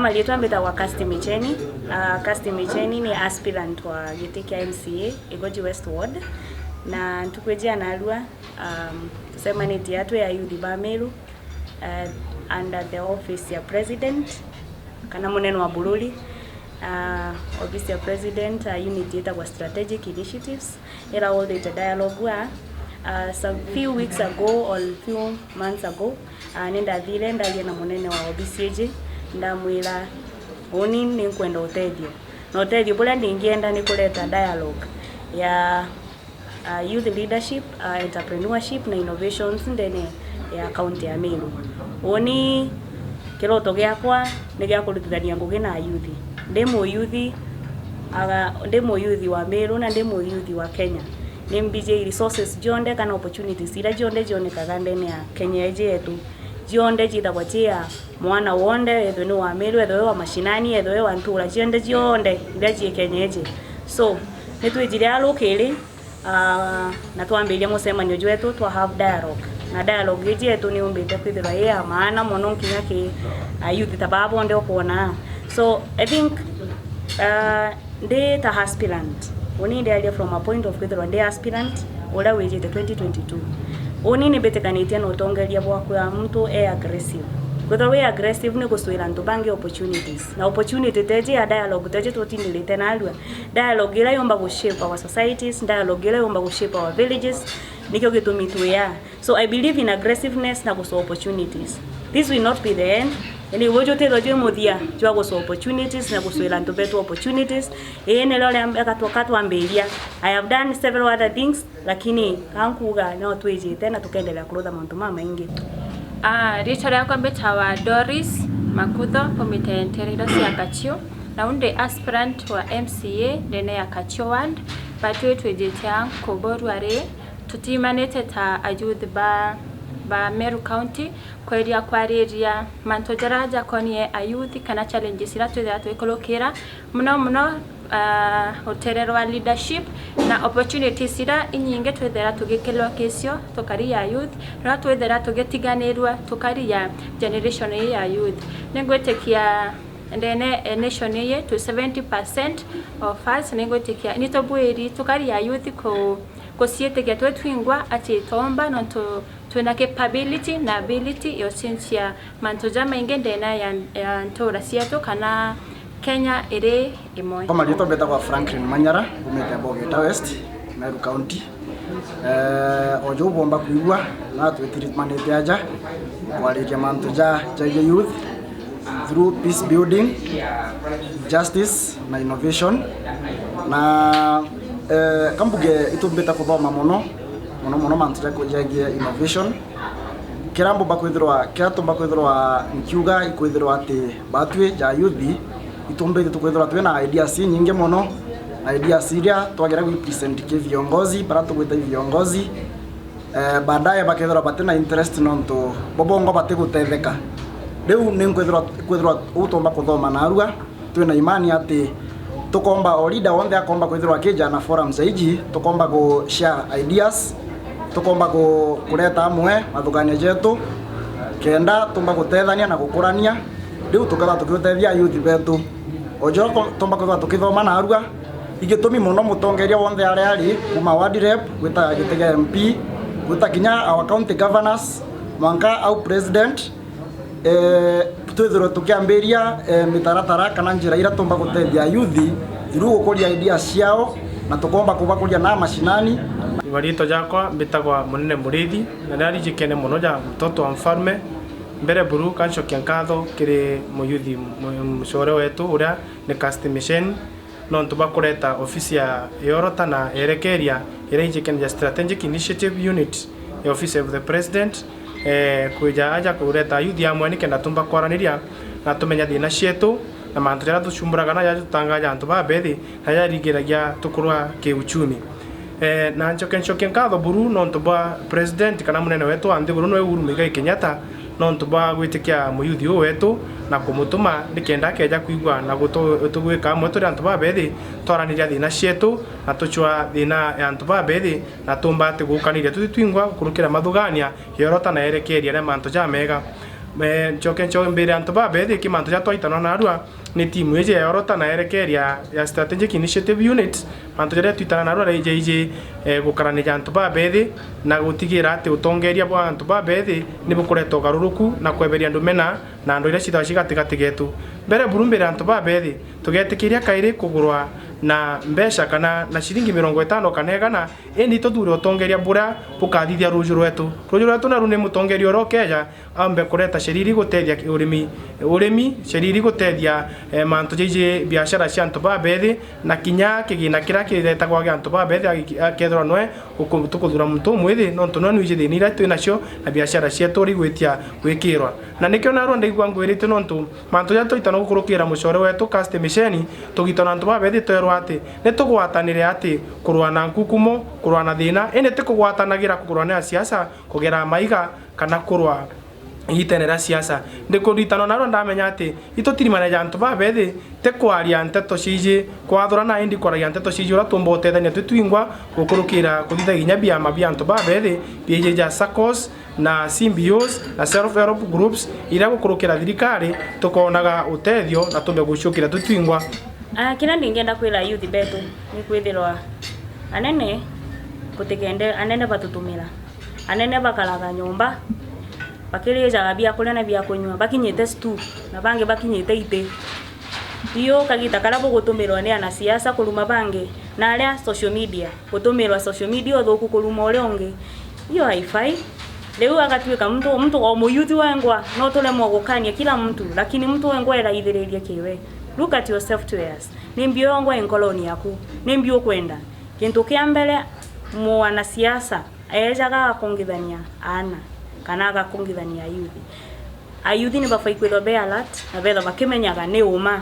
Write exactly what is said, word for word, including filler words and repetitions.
Marietwa mbitagwa Kirsty Micheni. Uh, Kirsty Micheni ni aspirant wa giti kia M C A Igoji West Ward, na ntuku iji ya narua, um, tucemanitie atwi a youth ba Meru, uh, under the office ya president kana munene wa bururi, uh, office ya president, uh, unit yetagwa strategic initiatives. Ira holdete dialogue wa, uh, some few weeks ago or few months ago, uh, ni ndathire ndaria na munene wa obisi iji, ndamwira, uni ni nkwenda utethio, na utethio buria ndingienda ni kureta dialogue ya, uh, youth leadership, uh, entrepreneurship na innovations ndene ya county ya Meru. Uni kiroto giakwa ni gia kurutithania ngugi na ayuthi. Ndi muyuthi, aga, ndi muyuthi wa Meru na ndi muyuthi wa Kenya. Ni mbiji resources cionthe kana opportunities iria cionthe cionekaga ndene ya Kenya iji yetu, cionthe ciithagwa ci ya mwana wonthe, ethwe ni wa Meru, ethwe wa mashinani, ethwe wa ntura, cionthe cionthe iria ci Kenya iji. So, ni twijire a rukiri, ah, na twambiria mucemanio jwetu twa have dialogue. Na dialogue iji yetu ni yumbite kwithirwa i ya maana mono nkinya ki, ah, youth ta baa bonthe ukwona. So, I think, ah, ndi ta aspirant, uni ndiaria from a point of kwithirwa ndi aspirant uria wijite twenty twenty-two. Uni ni mbitikanitie na utongeria bwa kwia muntu e aggressive. Kwithirwa wi aggressive ni gucwira antu bangi opportunities. Na opportunity teji ya dialogue teji tutindirite narua. Dialogue iria yumba gu shape our societies, dialogue iria yumba gu shape our villages, nikio gitumi twi aa. So I believe in aggressiveness na gucwa opportunities. This will not be the end. Indi ibu jutithwa jwi muthia jwa gucwa opportunities na gucwira antu betu opportunities. Ii nirio ria mbega twa-, katwambiria. I have done several other things, lakini ka nkuuga no twijite na tukendelea kurutha mauntu mamaingi. Ah, ritwa riakwa mbitawa Doris Makutho, mbumite nteere iria cia Kachiu, na u ndi aspirant wa M C A ndene ya Kachiu Ward, but twijite a nkuburua ri, tutimanite ta ayouth ba, ba Meru County, kweria kwariria mantu jaria jakonie ayouth kana challenges iria twithira twikurukira, mono mono, ah, rutere rwa leadership na opportunities iria inyingi twithira tugikirwa kicio tukari ya youth, na twithira tugitiganirua tukari ya generation ii ya youth. Ningwitikia ndene e nation ii twi seventy percent of us, ningwitikia ni tubwiri tukari ya youth ku-, guciitikia twi twingwa ati tomba, nontu twina capability na ability ya ucenjia mantu jamaingi ndene ya, ya ntura cietu kana Kenya iri imwe. Kwa marietwa mbetagwa Franklin Manyara, mbumite Bogeta West, Meru County. Eh, o jou bwomba kwigua, na twitirimanite aja kwariria mantu ja, ja youth through peace building, justice na innovation. Na, eh, kambuge itumbite kuthoma mono, mono mono mantu ja ku-, jegie innovation. Kiria mbumba kwithirwa, kiria tumba kwithirwa nkiuga ikwithirwa ati batwi ja youth itumbite tukwithirwa twina ideas inyingi mono, na ideas iria twagira gwi present ki viongozi, baria tugwita i viongozi, eh, baadaye bakethirwa batina interest nontu bo bongo batigutetheka. Riu ni nkwithirwa, kwithirwa uu tumba kuthoma narua, twina imani ati tukomba, o leader wonthe akomba kwithirwa akija na forums ja iji, tukomba ku share ideas, tukomba ku-, kureta amwe mathugania jetu, kenda tumba gutethania na gukurania, riu tukethirwa tukiutethia youth betu. O jo ko-, tumba kwithirwa tukithoma narua, igitumi mono mutongeria wonthe aria ari, kuma ward rep, gwita giti gia M P, gwita kinya our county governors, mwanka au president, eh, twithirwe tukiambiria, eh, mitaratara kana njira iria tumba gutethia youth through gukuria ideas ciao, na tukomba kubakuria na mashinani. Mariitwa jakwa mbitagwa Munene Muriithi, na ndarijikene mono ja mtoto wa mfalme. Mbere buru, kancokia nkatho kiri muyuthi mu-, mucore wetu uria ni Kirsty Micheni, nontu bwa kureta ofisi ya Yorota na Erekeria iria ijikene ja Strategic Initiative Unit ya Office of the President, eh, kwija aja kureta ayuthi amwe nikenda tumba kwaraniria na tumenya thina cietu na mantu jaria tucumburaga na jaria tutangaja antu babethi na jaria jaringiragia tukurwa kiuchumi. Eh, na ncoke ncokie nkatho buru nontu bwa president kana munene wetu wa nthiguru niwe Uhuru Muigai Kenyatta, nontu bwa gwitikia muyuthi uu wetu na kumutuma nikenda akeja kwigua na gutu-, tugwika amwe turi antu babethi, twaraniria thina cietu na tucwa thina ya antu babethi, na tumba ati gukaniria tuti twingwa gukurukira mathugania, Yorota na Erekeria na mantu jamega. Eh, ncoke ncoke mbire antu babethi ki mantu jaria twaitanwa narua ni timu iji ya Orota na erekeria ya Strategic Initiative Unit, mantu jaria twitana narua ni jaiji, eh, gukaraniria antu babethi na gutigira ati utongeria bwa antu babethi ni bukureta ugaruruku na kweberia ndumena na ndwire cithao ci gatigati getu. Mbere buru mbire antu babethi, tugetikiria kairi kugurwa na mbeca kana na ciringi mirongo itano kana igana, indi tuthure utongeria buria bukathithia ruju rwetu. Ruju rwetu naru ni mutongeria uria ukeja ambe kureta sheria iria igutethia ki-, urimi, urimi, sheria iria igutethia, eh, mantu jaiji biashara cia antu babethi, na kinya kigina kiria kiretagwa gia antu babethi agi-, akethirwa nwe uku-, tukuthura muntu umwithi, nontu nwe nwiji thina iria twi nacio na biashara cietu uria igwitia gwikirwa. Na nikio narua ndaigua ngwirite, nontu mantu jaria twaitana gukurukira mucore wetu Cast Misheni, tugitwa na antu babethi twerwa ati ni tugwatanire ati kurwa na nkukumo, kurwa na thina, indi ti kugwatanagira kurwa na siasa, kugera maiga, kana kurwa igitene ria siasa. Ndikuritanwa narua ndamenya ati itutirimaneja antu babethi, ti kwaria nteto ciiji kwathurana, indi kwaragia nteto ciiji uria tuumba gutethania twi twingwa gukurukira kuthithagia kinya biama bia antu babethi biiji ja saccos na C B Os na self help groups iria gukurukira thirikari tukonaga utethio na tumbe guciukira twi twingwa. Ah, kiria ndingienda kwira youth betu ni kwithirwa anene gutikende anene batutumira. Anene bakaraga nyomba, bakirijaga biakuria na biakunywa, bakinyite stool, na bangi bakinyite iti. Iyo kagita karia bugutumirwa ni anasiasa kuruma bangi, na aria social media, gutumirwa social media uthuku kuruma uria ungi. Iyo haifai. Riu agatuika muntu, muntu o muyuthi wengwa, no turemwa gukania kila mtu, lakini muntu wengwa eraithiririe kiwe. Look at yourself twice. Ni mbi yongwa inkoroni yaku? Ni mbi ukwenda? Kintu kia mbere, mwanasiasa eejaga agakungithania aana, kana agakungithania ayuthi. Ayuthi ni babai kwithwa be alert, na bethwa bakimenyaga ni uma.